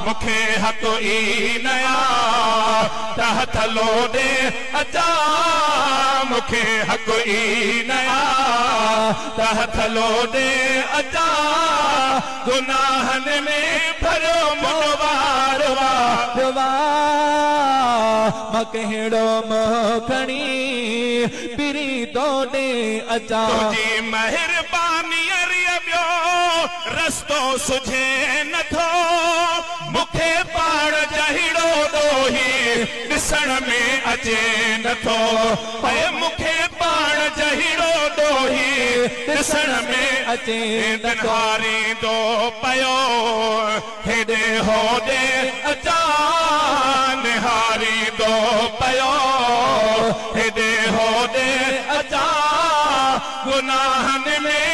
मूंखे हक़ ई न आ त हथ लोॾे अचां, मूंखे हक़ ई न आ त हथ लोॾे अचां। गुनाहनि में भरियो मुंहिंजो वार मां कहिड़ो मुंहुं खणी पिरी तोॾे अचां। तुंहिंजी महिरबानी ॿियो रस्तो सुझे नथो, मूंखे पाण जहिड़ो ॾोही ॾिसण में अचे नथो। ऐं मूंखे पाण जहिड़ो ॾोही ॾिसण में अचे नथो। निहारींदो पियो हेॾे होॾे अचां, निहारींदो पियो हेॾे होॾे अचां। गुनाहनि में